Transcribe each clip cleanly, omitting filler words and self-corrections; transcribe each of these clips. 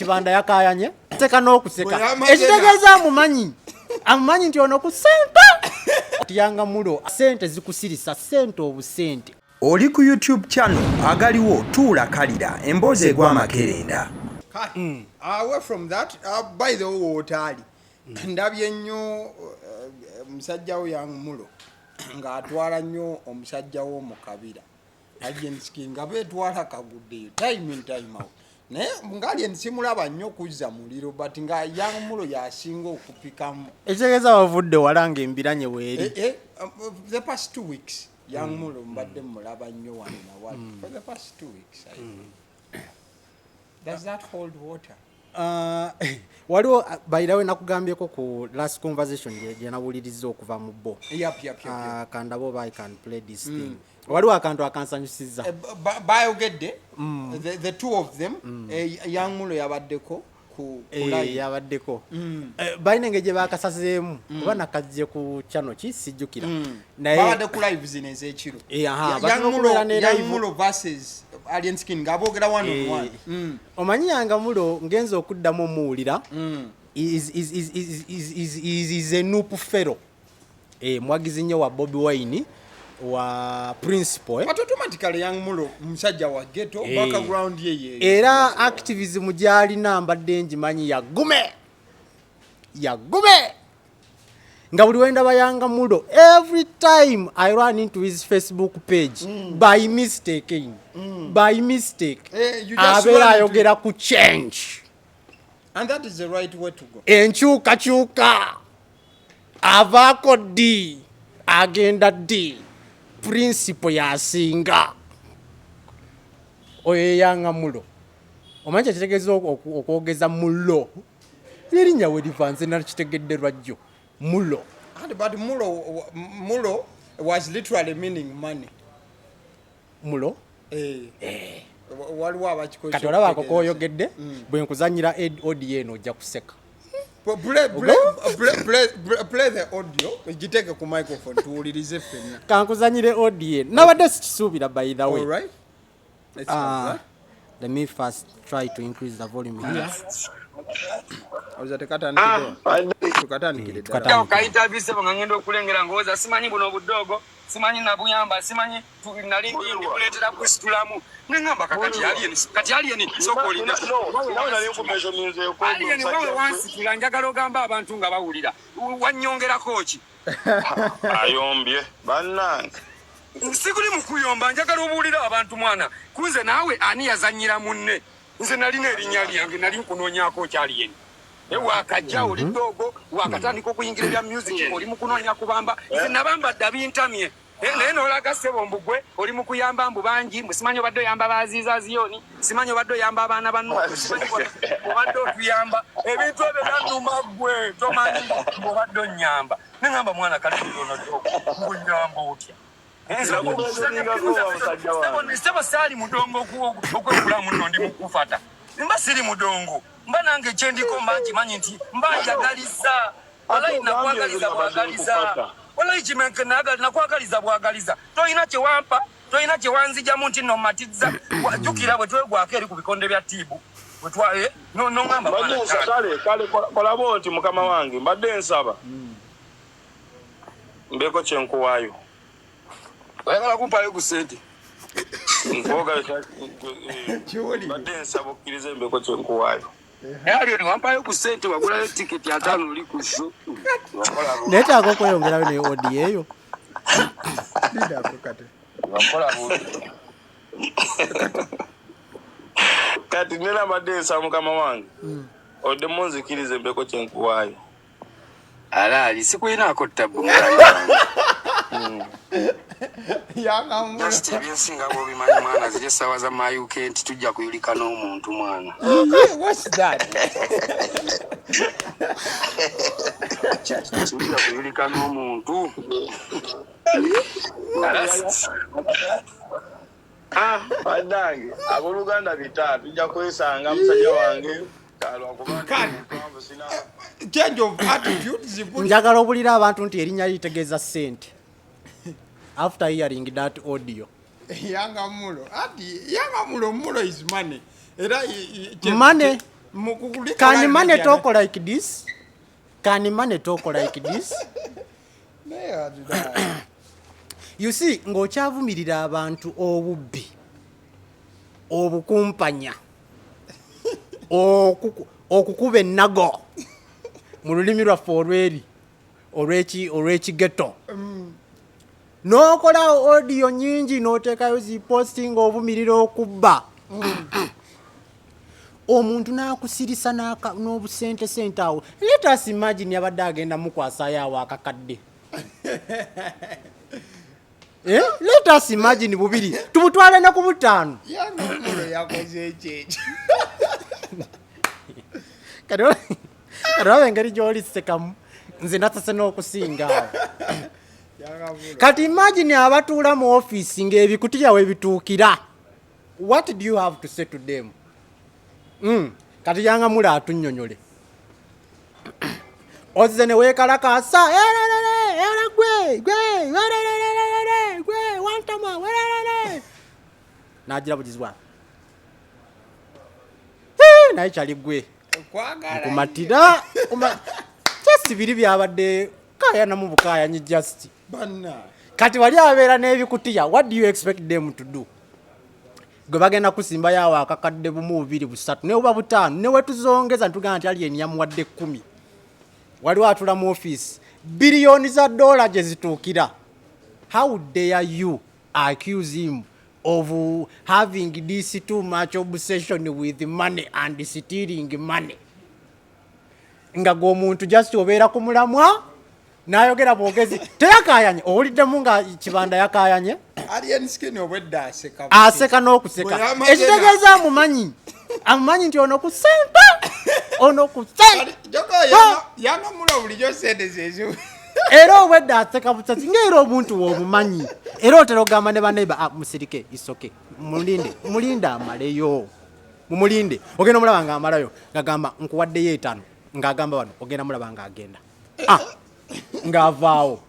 Sibanda yakayanye seka n'okuseka. Bwe yamaze Ekitegeeza amumanyi. Amumanyi nti ono ku ssente. Young Mulo ssente zikusirisa, ssente obusente. Oli ku YouTube channel agaliwo tuula kalira emboozi egwa amakerenda. Kale, away from that, by the way, wootaali ndabye nnyo musajja wo Young Mulo ng'atwala nnyo omusajja wo mu kabira Alien Skin nga beetwala kaguddeyo time in time out, naye nga Alien simulaba nnyo kuzza muliro, but nga Young Mulo yasinga okupikamu. Ekitegeeza bavudde wala ng'embiranye weeri. The past 2 weeks Young Mulo mbadde mulaba nnyo wano nawali for the past 2 weeks, I think. Does that hold water? Waliwo bayirawe nakugambyeko ku last conversation gye nawuliriza okuva mu bo. Yep. Kandaba oba I can play this thing. Waliwo akantu akansanyusiza. Bayogedde the two of them. Young Mulo yabaddeko ku live. Yabaddeko. Balina engeri gye bakasazeemu oba nakajje ku channel ki sijjukira, naye Babadde ku live zino ez'ekiro. Aha, Young batera okubeera ne Young live. Mulo versus Alien Skin nga boogera one on one. Omanyi Young Mulo ngenza okuddamu omuwulira is a NUP fellow. Mwagizi nnyo wa Bobi Wine wa principle, eh? But automatically Young Mulo musajja wa ghetto, background ye ye. Era activism gy'alina mbadde ngimanyi yagume yagume nga buli wendaba Young Mulo, every time I run into his Facebook page by mistake, by mistake, You just abeera run into- ayogera ku change. And that is the right way to go. Enkyukakyuka avaako ddi, agenda ddi, principle yasinga. Oyo ye Young Mulo. Omanyi kyekitegeeza okwogeza mulo? Erinnya we liva nze nakitegedde lwajjo, mulo. And but Mulo was literally meaning money. Mulo. Eh. Waliwo abakikozesa Kati olaba ako okutegeeza. koyogedde, bwe nkuzanyira audio eno ojja kuseka. Play the audio, giteeke ku microphone tuwulirize ffenna. Kankuzanyire audio eno, nabadde sikisuubira, by the way. All right. Let's have that. Let me first try to increase the volume here. Oza tekatandikidde, tukatandikire ddala. Tukatandike. Kayita nga ngenda okulengera ngowooza simanyi buno obudoogo, simanyi nabuyamba, simanyi nali ndikuleetera kusitulamu, neŋŋamba kakati Alien, kati Alien sooka olinde. Nawe nali nkumeasurinzeeko. Alien, wawe wansitula, njagala ogamba abantu nga bawulira, wannyongerako ki? Ayombye bannange. Sikuli mu kuyomba, njagala obuulire abantu, mwana kunze naawe ani yazannyira munne. Nze nalina erinnya lyange, nali nkunoonyaako ki, Alien? Wakajja oli doogo, wakatandika okuyingira ebya music, oli mu kunoonya kubamba. Nze nabambadde bintamye. Naye nolaga ssebo mbugwe oli mu kuyamba mbu bangi mbu simanyi obadde oyamba baziiza ziyoni, simanyi obadde oyamba abaana banno, simanyi obadde otuyamba ebintu ebyo byannuma. Gwe tomanyi obadde onyamba, neŋamba mwana kale ono doogo nguyamba otya? Nakumeasuringako musajja wange. Sebo saali mudongo okwekulamu nno ndi mukufata, mba siri mudongo, mba nange kyendiko mba nkimanyi nti mba njagaliza. Walayi nakwagaliza bwagaliza, walayi kimenke nakwagaliza bwagaliza. Tolina kyewampa, tolina kyewanzijamu nti nno mmatizza. Jjukira bwe twegwako eri ku bikonde bya tiibu noŋamba. Mbadde kale kale kolaba nti mukama wange mbadde nsaba mbeeko kyenkuwaayo. Oyagala kumpayo ku sente? Nkoga. Kiwulire. Mbadde nsaba okkirize mbeeko kyenkuwaayo. Alien, wampayo ku sente, wagulayo tiketi 50 oli ku show. Neetaaga okweyongerayo ne audio eyo. Lindako kati. Wakola bubi. Kati nera mbadde nsaba mukama wange oddemu nzikirize mbeeko kyenkuwaayo. Alaali sikulinaako ttabu, muganda wange. Young Mulo. Just ebyensinga bwobimanyi mwana, ziri essaawa za mayuke nti tujja kuyulika n'omuntu mwana. What's that? Tujja kuyulika n'omuntu. Ah, bannange abooluganda bita tujja kwesanga musajja wange kalwakuba Kale. Change of attitude zibuli. Njagala obulira abantu nti erinnya litegeeza ssente after hearing that audio. Young Mulo. Ati Young Mulo, Mulo is money. Era Money. Can money talk like this? Can money talk like this? You see, ng'okyavumirira abantu obubbi, obukumpanya, okukuba ennago mu lulimi lwaffe olweri olw'ekigeto, n'okola audio nyingi, n'oteekayo zi post ng'ovumirira okubba, omuntu n'akusirisa n'obusente sente awo. Let us imagine yabadde agenda mukwasayo awo akakadde. Eh? Let us imagine bubiri, tubutwale ne ku butaano. Yangamulo yakoze ekyekyo. Kati olaba engeri gy'olisekamu, nze nasase n'okusinga awo. Yangamulo. Kati imagine abatuula mu ofiisi ng'ebikutiya we bituukira, what do you have to say to them? Kati Yangamula atunnyonyole, ozze ne weekalakaasa, "Ererere, era gwe gwe ererere, gwe wantama wererere," n'agira bugizibwa, naye kyali gwe Kwagala. Nkumatira just biri byabadde kayanamu bukayanyi just. Banna. Kati wali abeera n'ebikutiya, what do you expect them to do? Gwe bagenda kusimbayo awo akakadde bumu, bubiri, busatu, ne buba butaano, ne wetuzongeza ntugamba nti alien yamuwadde 10. Waliwo atula mu ofiisi biliyoni za dola gye zituukira. How dare you accuse him of having this too much obsession with money and stealing money, nga gwe omuntu just obeera ku mulamwa n'ayogera bwogezi, teyakayanye? Owuliddemu nga Kibanda yakayanye? Alien Skin obwedda aseka. Aseka n'okuseka. Bwe yamaze. Ekitegeeza amumanyi, amumanyi nti ono ku sente, ono ku sente. Joko Yangamula bulijjo sente zezo. Era obwedda aseka busasi, ngaera omuntu womumanyi, era otera okugamba ne baneiba, "Ah, musirike, isoke, mulinde, mulinde amaleyo, mumulinde." Ogenda omulaba nga amalayo ngagamba nkuwaddeyo 5, ng'agamba wano, ogenda mulaba ng'agenda, ah, ng'avaawo.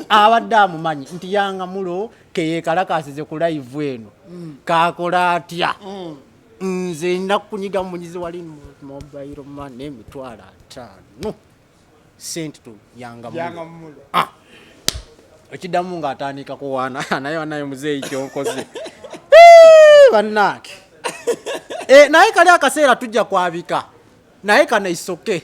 Abadde amumanyi nti Yangamulo keyekalakasize ku live eno, kakola atya? Nze nina kunyiga munyizi wali mobile money 50,000 sent to Yangamulo. Yangamulo. Ah. Ekiddamu ng'atandika kuwaana naye, wanaye muzeeyi kyonkoze. Bannange. Eh, naye kali akaseera tujja kwabika, naye kano isoke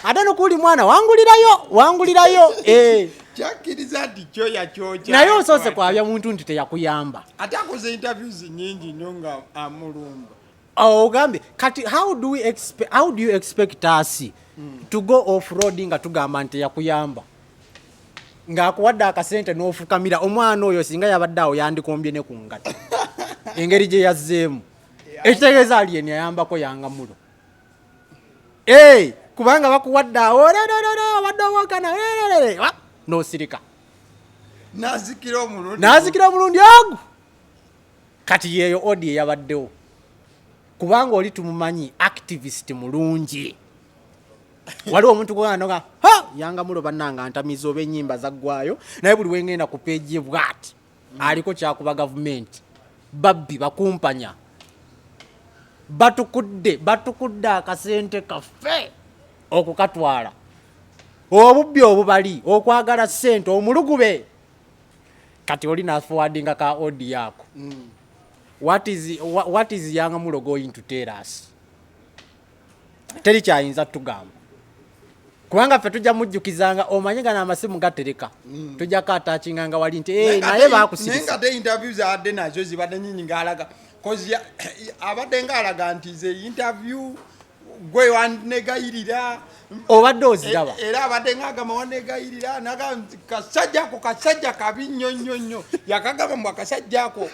ate nokuli mwana wangulirayo, wangulirayo, eh. Kyakkiriza nti kyo yakyokya. Naye osoose kwabya muntu nti teyakuyamba. Ate akoze interviews nyingi nnyo nga amulumba. Ogambye kati how do you expect us to go off road nga tugamba nti yakuyamba, ng'akuwadde akasente n'ofukamira omwana oyo? Singa yabadde awo yandikombye ne ku ngata engeri gye yazzeemu. Ekitegeeza alien yayambako Yangamulo. Hey, kubanga bakuwadde awo, obadde owokana n'osirika. Nazikira omulundi. N'azikira omulundi ogwo. Kati yeeyo odi eyabaddewo, kubanga oli tumumanyi activist mulungi. Waliwo omuntu gwanoga ha Yangamulo, bannanga ntamiza oba ennyimba zaggwayo, naye buli wengenda ku page ye bwati aliko kyakuba gavumenti, babbi, bakumpanya, batukudde, batukudde akasente kaffe okukatwala, obubbi obubali, okwagala ssente, omulugube. Kati oli naforwardinga ka audio ako. What is Yangamulo going to tell us? Teri kyayinza tugamba, kubanga ffe tujja mujjukizanga, omanye gano amasimu gatereka, tujja kataakinganga wali nti, "Eh, naye Naye bakusirisa." Nga te interview zaadde nazo zibadde nyingi ngaalaga cause abadde ngaalaga nti ze interview gwe wanegayirira. Obadde oziraba? Era abadde ngaagamba wanegayirira, nagamba nti kasajja ako kasajja kabi nnyo nnyo nnyo. Yakagamba mbu akasajja ako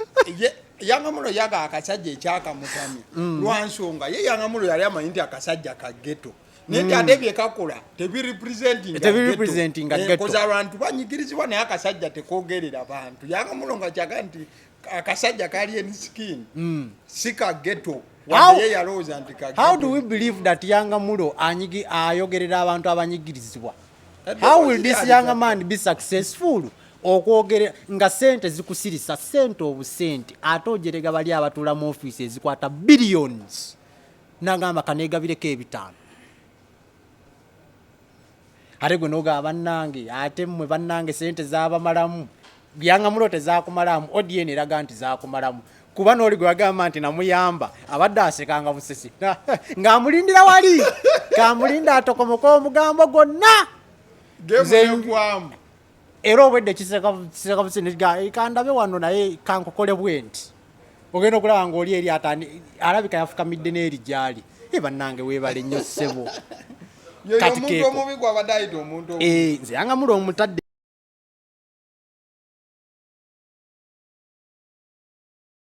Yangamulo yaga akasajja ekyakamutamya lwansonga ye Yangamulo yali amanyi nti akasajja ka ghetto, naye nti ate byekakola tebirepresentinga. Tebirepresentinga ghetto. Koza abantu banyigirizibwa, naye akasajja tekogerera bantu. Yangamulo nga kyaga nti akasajja kali en skin si ka ghetto, wadde ye yalowooza nti ka How ghetto. do we believe that Yangamulo anyigi ayogerera abantu abanyigirizibwa? How will this young man be successful okwogere nga sente zikusirisa, sente obusente, ate ojerega bali abatuula mu ofiisi ezikwata billions? Nagamba kaneegabireko 500. Ate gwe nogamba bannange, ate mmwe bannange sente zabamalamu. Young Mulo tezakumalamu, odn eraga nti zakumalamu, kuba n'oli gwe wagamba nti namuyamba abadde asekanga busesi ng'amulindira wali kamulinda atokomoka omugambo gwonna. Game negwamu. Era obwedde kiseka kiseka busi kandabe wano, naye kankokole bwe nti ogenda okulaba ng'oli eri atandi alabika yafukamidde n'eri gy'ali. E bannange, weebale nnyo ssebo. Yoyo Kati omuntu keeko. omubi gwabadde ayita omuntu omubi. Eh, nze Young Mulo omutadde.